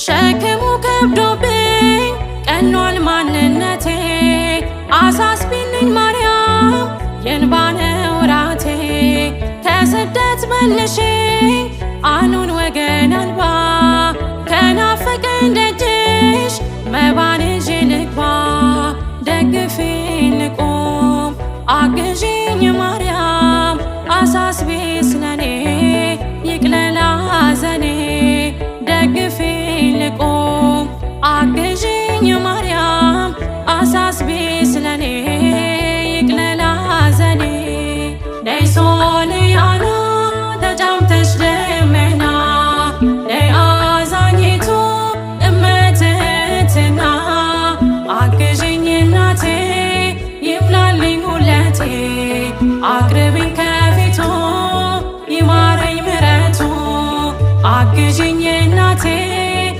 ሸክሙ ከብዶብኝ ቀኗል ማንነቴ፣ አሳስቢልኝ ማርያም የእንባ ነው ራቴ። ከስደት መልሽኝ አኑን ወገን አልባ፣ ከናፈቀኝ ደጅሽ መባን ይዤ ልግባ። ደግፊኝ ልቁም አግዢኝ ማርያም፣ አሳስቢ ስለኔ ይቅለል ሐዘኔ። ደግፊኝ ልቁም አግዢኝ ማርያም፣ አሳስቢ ስለኔ ይቅለል ሐዘኔ። ነይ ሶልያና ተጫምተሽ ደመና፣ ነይ አዛኝቱ እመትህትና፣ አግዢኝ እናቴ ይሙላልኝ ጉድለቴ፣ አቅርቢኝ።